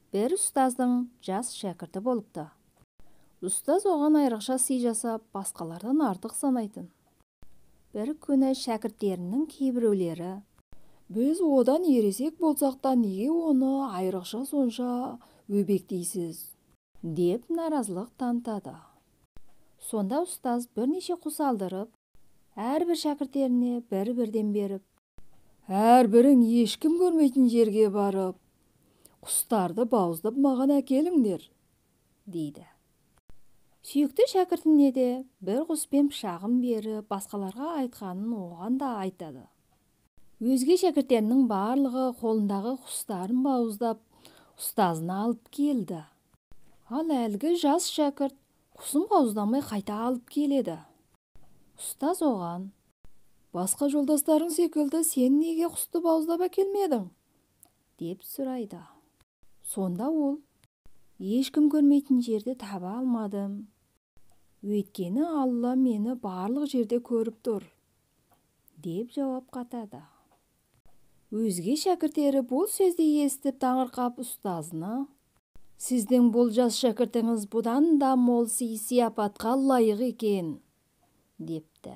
Бір ұстаздың жас шәкірті болыпты. Ұстаз оған айрықша сый жасап, басқалардан артық санайтын. Бір күні шәкірттерінің кейбіреулері: «Біз одан ересек болсақ та, неге оны айрықша сонша өбектейсіз?» деп наразылық танытады. Сонда ұстаз бірнеше құс алдырып, әрбір шәкірттеріне бір-бірден беріп: «Әрбірің ешкім көрмейтін жерге барып, құстарды бауыздап маған әкеліңдер», дейді. Сүйікті шәкіртіне де бір құс пен пышағын беріп, басқаларға айтқанын оған да айтады. Өзге шәкірттерінің барлығы қолындағы құстарын бауыздап, ұстазына алып келді. Ал әлгі жас шәкірт құсын бауыздамай қайта алып келеді. Ұстаз оған: «Басқа жолдастарың секілді сен неге құсты бауыздап әкелмедің?» деп сұрайды. Сонда ол: «Ешкім көрмейтін жерді таба алмадым. Өйткені Алла мені барлық жерде көріп тұр», деп жауап қатады. Өзге шәкірттері бұл сөзді естіп таңырқап, ұстазына: «Сіздің бұл жас шәкіртіңіз бұдан да мол сый-сияпатқа лайық екен», депті.